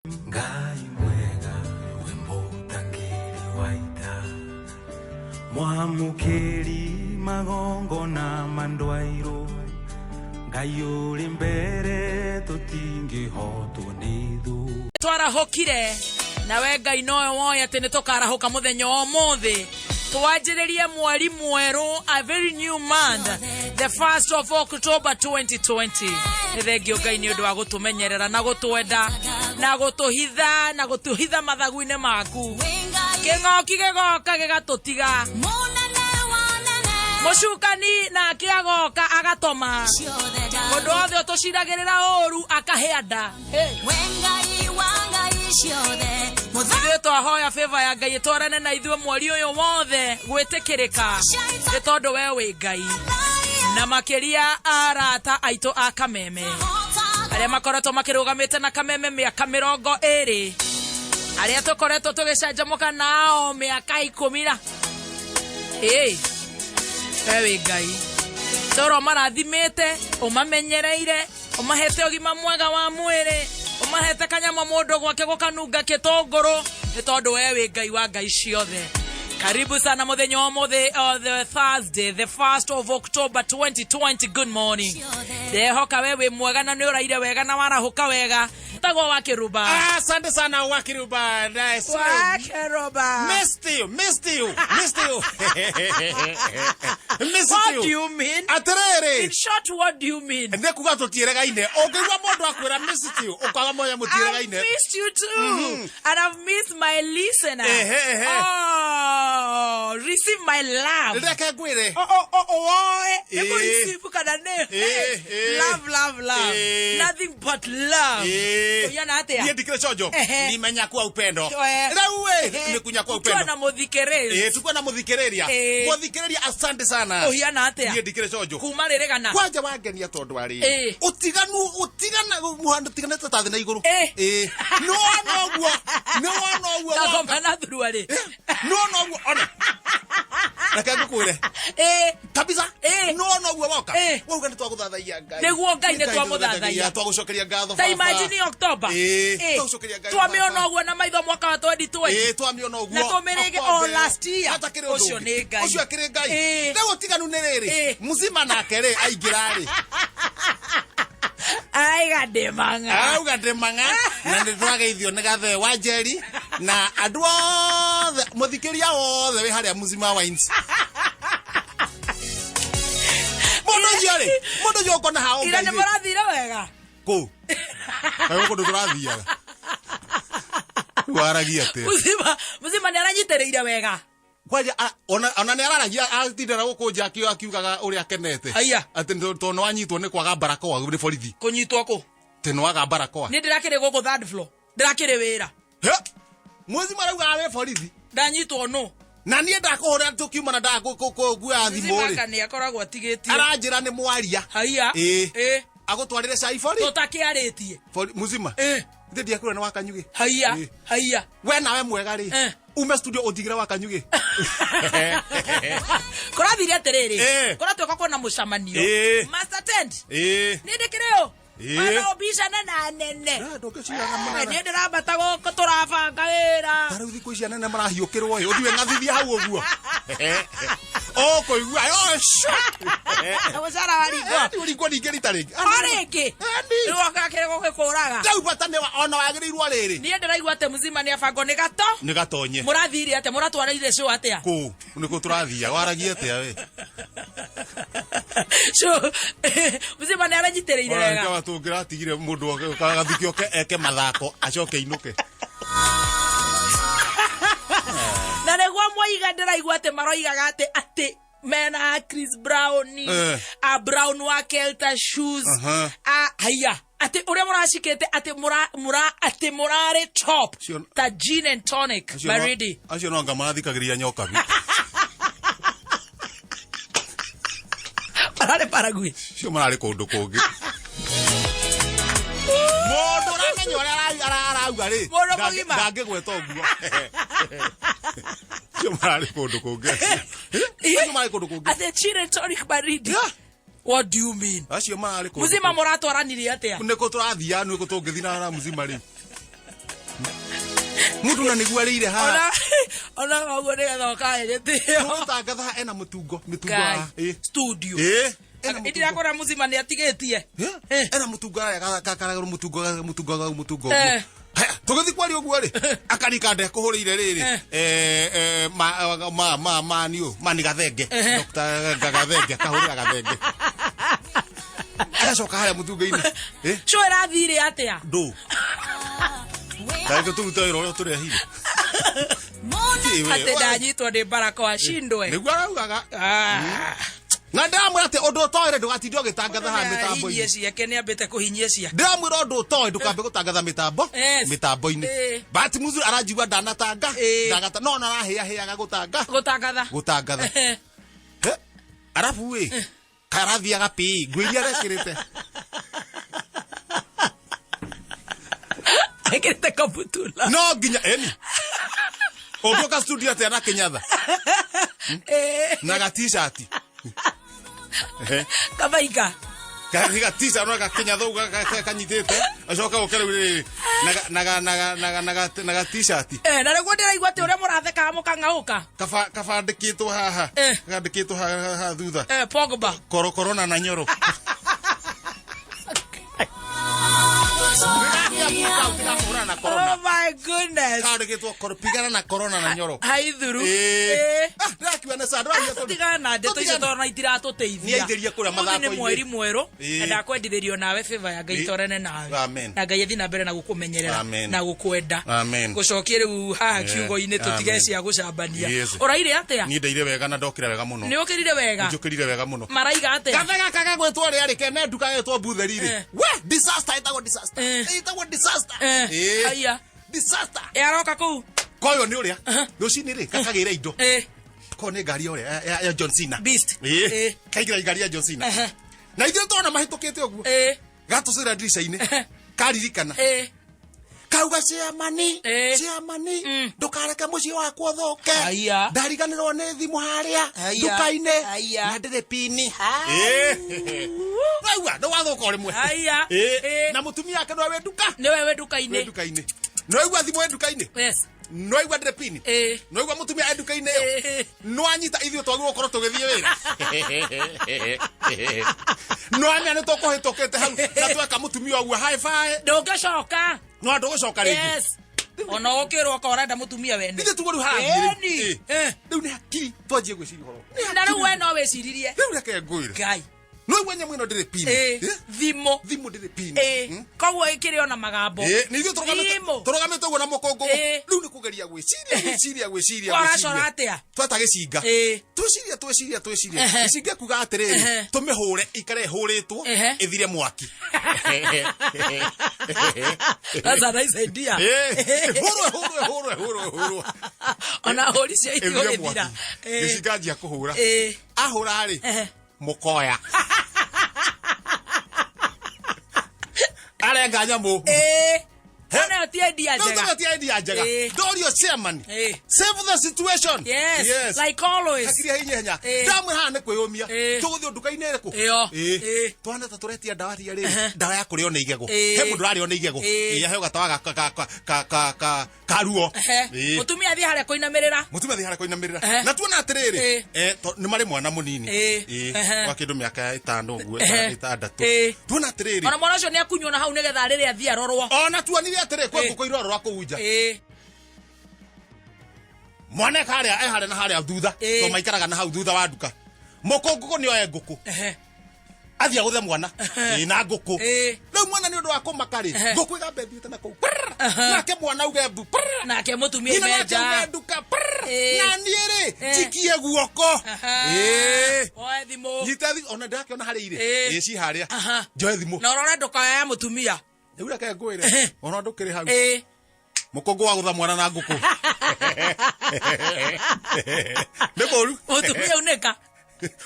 Ngai mwega we mũtangĩri wa ita, mwamũkĩri magongona ma ndwairũ, Ngai ũrĩ mbere tũtingĩhotwo nĩ thũ. Twarahũkire nawe Ngai nowe woĩ atĩ nĩ tũkarahũka mũthenya wa ũmũthĩ, twanjĩrĩrie mweri mwerũ, a very new month, the 1st of October 2020. Nĩ thengio Ngai nĩ ũndũ wa gũtũmenyerera na gũtwenda na gũtũhitha na gũtũhitha mathagu-inĩ maku. Kĩng'oki gĩgoka gĩgatũtiga, mũcukani nake agoka agatoma, mũndũ wothe ũtũciragĩrĩra ũru akahĩa nda. Ithuĩ twahoya favor ya Ngai ĩtwarane na ithuĩ mweri ũyũ wothe gwĩtĩkĩrĩka, nĩ tondũ we wĩ Ngai, na makĩria arata aitũ a Kameme arĩa makoretwo makĩrũgamĩte na Kameme mĩaka 20, arĩa tũkoretwo tũgĩcanjamũka nao mĩaka 10 na ĩĩ, we wĩ Ngai, tũra ũmarathimĩte, ũmamenyereire, ũmahete ũgima mwega wa mwĩrĩ, ũmahete kanyama mũndũ gwake gũkanunga kĩtũngũrũ, nĩ tondũ we wĩ Ngai wa ngai ciothe. Karibu sana mũthenya wa ũmũthĩ, the Thursday, the 1st of October 2020. Good morning. Ndehoka we wĩ mwega na nĩ ũraire wega na warahũka wega. Tagwo wa Kĩrumba. Ah, asante sana Wakiruba. Nice. Wa Kĩrumba. Missed you, missed you, missed you. Missed What you. do you mean? Atĩrĩrĩ. In short, what do you mean? Nĩ kuga tũtiĩregaine. Ũngĩigua mũndũ akwĩra missed you, ũkaga moya I've mũtiĩregaine. missed you too. And I've missed my listener. Ehe, ehe. Oh, receive my love. Reke ngwĩre. Oh, oh, oh, oh, eh. Eh. Nĩkũ receive kana nĩ? Eh, eh. Love, love, love. Eh. Nothing but love. Eh. Ũhiana atĩa? Niĩ ndikĩrĩ conjo. Ehe. Nimenyakua upendo. Eh. Rĩu ĩ, Ehe. nĩ kunyakua Tukiwa upendo. na mũthikĩrĩria. Eh, tukuwa na mũthikĩrĩria. Eh. Mũthikĩrĩria asante sana. Ũhiana atĩa? Niĩ ndikĩrĩ conjo. Kuma rĩrĩ gana? Kwanja wangenia tondũ arĩ Ĩ. ũtiganu ũtigana mũhano ũtiganĩte ta thĩ na igũrũ. Ĩ. Ĩ. Nĩwona ũguo, nĩwona ũguo woka. Ngakoma na thuruarĩ. Nĩwona ũguo ona. Reke ngũkwĩre. Ĩ. Kabisa. Ĩ. Nĩwona ũguo woka. Ĩ. Wauga nĩtwagũthathaiya Ngai. Nĩguo Ngai nĩtwamũthathaiya. Twagũcokeria ngatho Ta baba. imagine October. Ĩ. Ĩ. Twagũcokeria Ngai. Twamĩona baba. ũguo na maitho mwaka wa 2020. Ĩ, twamĩona ũguo. Na tũmĩrĩge October o last year. Hatakĩrĩ ũndũ Ũcio ũngĩ. nĩ Ngai. Ũcio akĩrĩ Ngai. Ĩ. Rĩu ũtiganu nĩ rĩrĩ. Ĩ. Mzima nake rĩ aingĩra rĩ. Aiga ndĩ mang'a. Arauga ndĩ mang'a na nĩ twageithio nĩ gathee wa Njeri na andũ othe mũthikĩria wothe wĩ harĩa Mzima Wines. Mũndũ ũcio rĩ, mũndũ ũcio ũkona ha Ira nĩ mũrathire wega. Kũ? Kaĩ kũndũ tũrathiaga. Waragia atĩa? Mzima, mzima nĩ aranyitĩrĩire wega. Kwanja ona nĩ araragia atindera gũkũ nja akiugaga ũrĩa akenete. Aya. Atĩ tondũ nĩ wanyitwo nĩ kwaga barakoa nĩ borithi. Kũnyitwo kũ? Atĩ nĩ waga barakoa. Niĩ ndĩrakĩrĩ gũkũ third floor. Ndĩrakĩrĩ wĩra. He! Mwezi maraugaga wĩ borithi. Ndanyitwo nũ? Na niĩ ndakũhũrĩra tũkiuma na ndakũkuoya thimũ Mzima rĩ. anga nĩ akoragwo atigĩtie. Aranjĩra nĩ mwaria. Haiya. Ĩĩ. Ĩĩ. Agũtwarĩre cai bori? Tũtakĩarĩtie. Bori mzima. Ĩĩ. Ithe ndiakwĩra nĩ wakanyugĩ. Haiya. Ĩĩ. Haiya. We nawe mwega rĩ. Eh. Ume studio ũndigĩre wakanyugĩ. Kũrathire atĩrĩrĩ. Eh. Kũratuĩka kwĩna mũcemanio. Eh. Master tent. Ĩĩ. Niĩ ndĩkĩrĩ ũ? Ĩĩ. Mana ũbicane na nene. Eh, ndũngĩciraga mũnene. Niĩ ndĩrambata gũkũ tũrabanga wĩra. Ta rĩu thikũ ici anene marahiũkĩrwo ĩ ũthiĩ ng'athithia hau ũguo. Ũkũigua oh, sure. Mũcara waringwo. Ĩĩ, ũringwo ningĩ rita rĩngĩ. O rĩngĩ. Ĩni. Rĩu okakĩrĩ gũgĩkũraga. Rĩu bata nĩ ona wagĩrĩirwo rĩrĩ. Niĩ ndĩraigua atĩ mzima nĩ abangwo nĩ gato. Nĩ gatonye. Mũrathire atĩa? Mũratwarĩire show atĩa? Kũ? Nĩkũ tũrathiaga? Waragia atĩa we? Show mzima nĩ aranyitĩrĩire wega. Ona tũngĩratigire mũndũ gathiki oke eke mathako acoke inũke. Na nĩguo mwaiga ndĩraigua atĩ maroigaga atĩ mena Chris Brown, Eh. a Brown wa Kelta Shoes, Aha. a haiya atĩ ũrĩa mũracikĩte atĩ mũra mũra atĩ mũrarĩ top ta gin and tonic Acio no- baridi. Acio no anga marathikagĩrĩria nyokabi. Mararĩ Paraguay. Acio mararĩ kũndũ kũngĩ. Mũndũ ũramenya ũrĩa arauga rĩ, Mũndũ mũgima. ndangĩgweta ũguo. Acio mararĩ kũndũ kũngĩ acio. Acio mararĩ kũndũ kũngĩ. Atĩ gin and tonic baridi. Yeah. What do you mean? Acio mararĩ kũndũ Mzima kũngĩ. mũratwaranire atĩa? Nĩkũ tũrathiaga, nĩkũ tũngĩthiĩ na mzima rĩu. Mũndũ na nĩguo arĩire haha. Ona ona ũguo nĩgetha ũkahe gĩtĩo. Tũgũtangatha haha ena mũtungo, mĩtungo Ngai. haha. Ĩ. Studio. Ĩ. Ena mũtungo. Indirakora mũcima nĩ atigĩtie. Eh? Eh. Ena mũtungo arĩa karagĩrwo mũtungo mũtungo mũtungo Eh. ũguo. Haya, tũgĩthiĩ kwaria ũguo rĩ, akarika ndekũhũrĩire rĩrĩ Eh. eh, eh, ma ma ma ma niũ mani gathenge Ehe. Dr. Gathenge akahũrĩra gathenge agacoka harĩa mũtungo-inĩ. Eh? Show ĩrathire atĩa? Ndũ tareke tũrute wĩra ũrĩa tũrehire. Kĩ we, Atĩ ndanyitwo nĩ barakoa shindwe. Nĩguo araugaga. Ah. Na ndĩramwĩra atĩ ũndũ ũtoĩ rĩ ndũgatinde ũgĩtangatha haha Hinyie mĩtambo-inĩ. ciake nĩ ambĩte kũhinyia ciake. Ndĩramwĩra ũndũ ũtoĩ ndũkambe gũtangatha mĩtambo Yes. mĩtambo-inĩ. Eh. Bahati mzuri aranjigua ndanatanga Eh. ndagata no ona arahĩahĩaga gũtanga Gũtangatha. gũtangatha. Eh. He, arabu ĩ karathiaga pi nguo iria arekĩrĩte. Ekĩrĩte kabutula. No nginya eni ũngĩũka studio atĩa na kĩnyatha Eh. na ga t-shirt. Ehe. Kabaika. Kahiga t-shirt no gakinya thau kanyitĩte acoka ũke rĩu rĩrĩ na ga na ga na ga na ga na ga t-shirt. Eh, na nĩguo ndĩraigua atĩ ũrĩa mũrathekaga mũkang'aũka. Kaba kabandĩkĩtwo haha. Eh. Kandĩkĩtwo haha thutha. Eh, Pogba. Koro corona na nyoro. Kũhũrana na corona. Oh my goodness. Kandĩkĩtwo koro pigana na corona na nyoro. Haithuru. Eh. Eh. Ah, ndĩrakiuga nĩ sa ndĩrakiuga tondũ- Tigana na ndeto icio Tũtigane. tondũ na itiratũteithia. Nĩaithĩria kũrĩa Ũmũthĩ nĩ mathako-inĩ. mweri mwerũ Ĩĩ. na ndakwendithĩrio nawe favor ya Ngai Ĩĩ. twarane nawe. Amen. Na Ngai athiĩ na mbere na gũkũmenyerera Amen. na gũkwenda. Amen. Gũcokie rĩu haha Yeah. kiugo-inĩ tũtige Amen. cia gũcambania. Yes. Ũraire atĩa? Niĩ ndaire wega na ndokĩra wega mũno. Nĩ ũkĩrire wega? Njũkĩrire wega mũno. Maraiga atĩa? Gathe gaka gagwĩtwo rĩa rĩ kene nduka getwo butheri rĩ. Eh. We disaster ĩtagwo disaster. Eh. Ĩtagwo disaster. Eh. Ĩĩ. Haiya. Disaster. Ĩ aroka kũu? Koyo nĩ ũrĩa rũcinĩ rĩ kakagĩra indo. Eh. Ko nĩ ngari ya ũrĩa ya John Cena. Beast. Ĩĩ. Ĩĩ. Kaingĩra ngari ya John Cena. Ehe. Na ithuĩ tũrona mahĩtũkĩte ũguo. Eh. Gatũcĩra ndirica-inĩ. Karirikana. Eh. Kauga ciamani Eh. ciamani ndũkareke mũciĩ wakwa ũthũke. Haiya. Ndariganĩrwo nĩ thimũ harĩa Haiya. nduka-inĩ Haiya. na ndĩrĩ pini. Raigua nĩ wathũka o rĩmwe. Haiya. Ĩĩ. Ĩĩ. Na mũtumia wake nĩwe wĩ nduka. Nĩwe wĩ Wĩ nduka-inĩ. nduka-inĩ. Nĩwaigua thimũ ĩ nduka-inĩ. Yes. Nĩwaigua ndĩrĩ pini. Ĩĩ. Nĩwaigua mũtumia e nduka-inĩ ĩyo. Ĩĩ. Nĩwanyita ithuĩ twagĩrĩirwo gũkorwo tũgĩthiĩ wĩra. Nĩwamenya nĩ tũkũhĩtũkĩte hau na tweka mũtumia ũguo high five. Ndũngĩcoka. No ndũgũcoka rĩngĩ. Yes. Ona ũkĩrwo okorwo ũrenda mũtumia wene. Ithuĩ tuguo rĩu harathiĩ rĩu. Ĩni. Ĩ. Eh. Rĩu nĩ hakiri twanjie gwĩciria ũhoro. Nĩ Na rĩu hakiri. we no wĩciririe. Rĩu reke ngwĩre. Ngai. Nĩwaigua nyamũ ĩno ndĩrĩ pini. Ĩ. Ĩ? Thimũ. Thimũ ndĩrĩ pini. Ĩ. Koguo ĩkĩrĩ ona magambo. Ĩ, nĩ ithuĩ tũrũgamĩte Thimũ. tũrũgamĩte ũguo na mũkũngũgũ. Ĩ. Rĩu nĩ kũgeria gwĩciria gwĩciria gwĩciria Waracora gwĩciria. atĩa? Tweta gĩcinga. Ĩ. Twĩciria twĩciria twĩciria. Ehe. Gĩcinga kuga atĩrĩrĩ, Ehe. tũmĩhũre ikare ĩhũrĩtwo Ehe. ĩthire mwaki. That's a nice idea. Ĩ, ĩhũrwo ĩhũrwo ĩhũrwo ĩhũrwo ĩhũrwo. Ona hũri cia Ĩthire itigũgĩthira. mwaki. Ĩ. Gĩcinga anjia kũhũra. Ĩ. Ahũra rĩ, Ehe. mũkoya. Arenga nyamũ. Ĩ. Ona ĩyo ti idea Rĩu njega. tũgatia idea njega. Ĩ. Ndorio chairman. Ĩ. Save the situation. Yes. Yes. Like always. Hakiri hinya hinya. Ĩ. Ndamwe haha nĩ kwĩyũmia. Ĩ. Tũgũthiĩ nduka-inĩ ĩrĩkũ? Ĩyo. Ĩ. Ĩ. Twana ta tũretia ndawa ria rĩrĩ. Ndawa ya kũrĩo nĩ igego. Ĩ. He mũndũ ũrarĩo nĩ igego. Ĩ. Ĩ, aheo gatawa ka ka ruo. Ehe. Ĩ. Mũtumia athiĩ harĩa kũinamĩrĩra. Mũtumia athiĩ harĩa kũinamĩrĩra. Ehe. Na tuona atĩrĩrĩ, Ĩ. nĩ marĩ mwana mũnini. Ĩ. Ĩ. Ehe. Wa kĩndũ mĩaka ĩtano ũguo, Ehe. ĩtandatũ. Ĩ. Tuona atĩrĩrĩ. Ona mwana ũcio nĩ akunywo na hau nĩgetha rĩrĩa athiĩ arorwo. Ona tuonire atĩrĩ, kwĩ Ĩ. ngũkũ irorora kũu nja. Ĩ. Mwana eka harĩa, e harĩa na harĩa thutha. Ĩ. To maikaraga na hau thutha wa nduka. Mũkũngũkũ nĩ oe ngũkũ. Ehe. Athiĩ agũthe mwana. Ĩ, na ngũkũ. Ĩ. Rĩu mwana nĩ ũndũ wa kũmaka rĩ, Ehe. ngũkũ ĩgamba ĩthiĩte na kũu. Prrr. Nake mwana auge mbu. Prrr. Nake mũtumia Nyina nake imenja. auge nduka. Prrr. Ĩ. Na niĩ rĩ, Ĩ. njikie guoko. Aha. Ĩ. Oe thimũ. Nyita ona ndĩrakĩona harĩa irĩ. Ĩ. Ĩ, ci harĩa. Aha. Njoe thimũ. Na ũrore ndũkoya ya mũtumia. Rĩu reke ngwĩre. Ona ndũkĩrĩ hau. Ĩ. Mũkũngũ wa gũtha mwana na ngũkũ. Nĩ kũru. Mũtumia unĩka.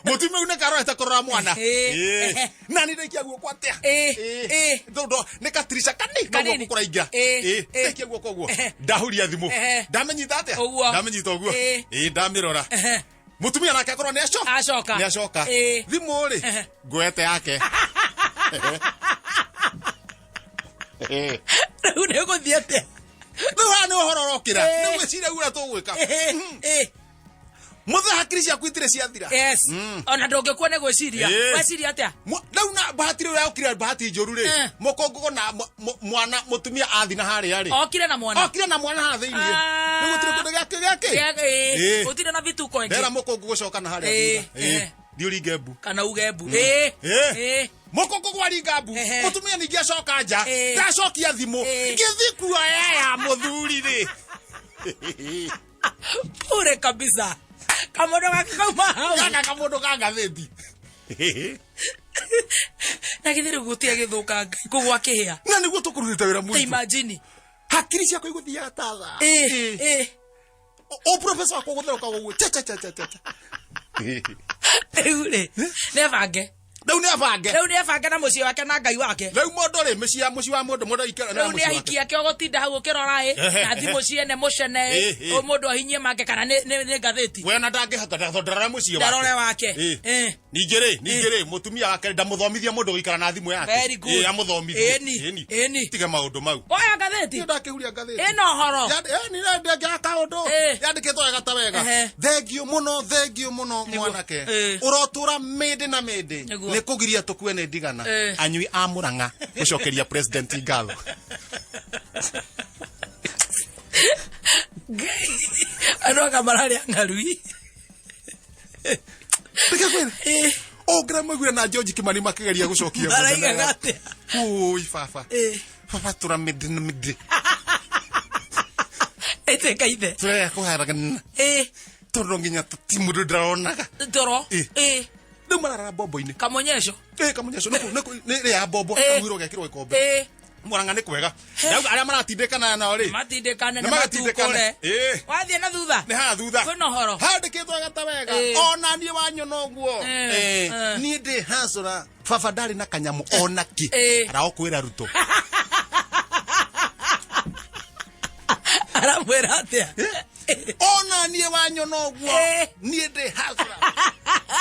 Mũtumia unĩka arorete kũrora mwana. Ĩ. Ĩ. Na nĩ ndaikia guoko atĩa? Ĩ. Ĩ. Ĩ. Tondũ nĩ katirica kanini no Kanini. guoko kũraingĩra. Ĩ. Ĩ. Ĩ. Ndaikia guoko ũguo. Ehe. Ndahuria thimũ. Ehe. Ndamĩnyita atĩa? Ũguo. Ndamĩnyita ũguo. Ĩ. Ĩ, ndamĩrora. Ehe. Mũtumia nake akorwo nĩ acoka. Acoka. Nĩ acoka. Ĩ. Thimũ rĩ, Ehe. ngwete yake. Rĩu nĩ gũthiĩ atĩa? Rĩu haha nĩ ũhoro ũroka. ndokĩra. Eh. Nĩ gwĩciria ũrĩa tũgwĩka. Eh, eh, Mũthee hakiri ciaku itirĩ ciathira. yes ona ndũngĩkua nĩ gwĩciria. Eh. Weciria atĩa? Rĩu na bahati rĩu yokire, bahati njũru rĩ, Eh. mũkũngũgũ na mwana mũtumia athi na harĩa rĩ, okire na mwana. Okire na mwana haha thĩiniĩ. Ah. Rĩu gũtirĩ kĩndũ gĩake gĩake. Gĩa- Eh. gũtirĩ na vituko ĩngĩ. Ndera mũkũngũ gũcoka na harĩa Eh, thutha. Eh, eh. thiĩ ũringe mbu. Kana uge mbu. Eh, Eh. eh. Mũkũngũ gwaringa mbu, Ehe. mũtumia ningĩ acoka nja, Eh. ndacokia thimũ, Eh. ngĩthiĩ kuoya ya mũthuri rĩ. Bure kabisa, kamũndũ gake kauma hau. Gaka kamũndũ ka ngathĩti. Na githĩ rĩu gũtirĩ gĩthũka Ngai kũgwa kĩhĩa? Na nĩguo tũkũrutĩte wĩra Ta mũritũ. imagine. Hakiri ciakwa igũthiaga ta thaa. Eh, Eh. eh. O professor wakwa gũtherũka ũguo, cha cha cha cha cha cha. Rĩu rĩ, nĩebange. Rĩu nĩ abange. Rĩu nĩebange na mũciĩ wake na Ngai wake. Rĩu mũndũ rĩ, mĩciĩ ya mũciĩ wa mũndũ, mũndũ aikara na Rĩu nĩ mũciĩ wake. ahiki ake ũgũtinda hau ũkĩrora ĩ na thimũ ciene mũcene Eh, eh. ĩ mũndũ ahinyie make kana nĩ ngathĩti. We ona ndangĩhota, ndarore mũciĩ wake. Ndarore wake. Eh. Eh. Ningĩ rĩ, mũtumia wake ndamũthomithia mũndũ gũikara na thimũ yake. Very good. Ĩ, amũthomithie. Ĩni, ĩni. Tige maũndũ mau. Oya ngathĩti. Niĩ ndakĩhuria ngathĩti. Ĩna ũhoro. Nĩndengea kaũndũ. Eh. Yandĩkĩtwo wega ta wega. Ehe. Thengio mũno, thengio mũno mwanake. Eh. Ũrotũra mĩndĩ na mĩndĩ. Nĩguo. Nĩ kũgiria tũkue nĩ ndigana. Eh. Anyui a Mũrang'a gũcokeria president ngatho. Andũ anga mararĩa ng'arui. Reke ngwĩre. Ũngĩra maiguire na George Kimani makĩgeria gũcokia. Maraigaga atĩa? Ui baba. Eh. Baba tũra mĩndĩ na mĩndĩ. Ĩtĩka ithe. Tũrega kũharagana. Eh, Tondũ nginya ti mũndũ ndĩronaga. toro. Eh. Eh, Rĩu marara bombo-inĩ. kamũnyeco. Eh, kamũnyeco nĩ rĩa bombo, Eh. kamũiro gekĩrwo gĩkombe. Eh, Mũrang'a nĩ kwega. Ndauga arĩa maratindĩkana nao rĩ. Matindĩkane Nĩ na magatindĩkane. matukũre. Eh. Wathiĩ na thutha. Nĩ haha thutha. Kwĩna ũhoro. Handĩkĩtwo wega ta wega. Eh. Ona niĩ wanyona ũguo. Eh, Eh, eh. niĩ ndĩ hasũra. Baba ndarĩ na kanyamũ ona kĩ. Eh. Araokwĩra Ruto. Aramwĩra atĩa? Ona niĩ wanyona ũguo. Eh. Niĩ ndĩ hasũra.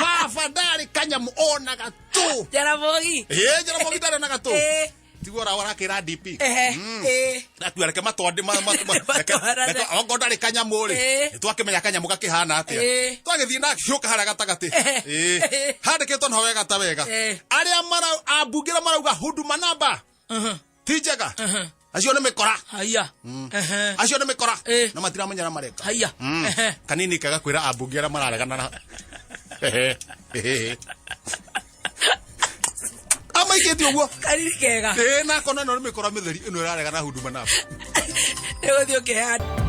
Baba ndarĩ kanyamũ ona gatũ. Jaramogi. Ĩ, Jaramogi ndarĩ ona gatũ. Eh. Tiguo arakĩra DP. Ehe. Eh. Atua reke matwande Matwarane. ongo ndarĩ kanyamũ rĩ, Eh. nĩtwakĩmenya kanyamũ gakĩhana atĩa. Eh. Twagĩthiĩ na hiũka harĩa gatagatĩ. Eh. Ĩ. Eh. Handĩkĩtwo naho wega ta wega. Eh. Arĩa mara ambunge arĩa marauga huduma namba ti njega, acio nĩ mĩkora. Haya. Ehe. Acio nĩ mĩkora. Eh. Na matiramenya arĩa mareka. Haya. Ehe. Kanini kaga kwĩra ambunge arĩa mararegana na amaikĩtie ũguo. Kariri kega. Ĩ, na akona ĩno nĩ mĩkora mĩtheri ĩno ĩraregana huduma namba. Nĩ gũthiĩ ũkĩhanda.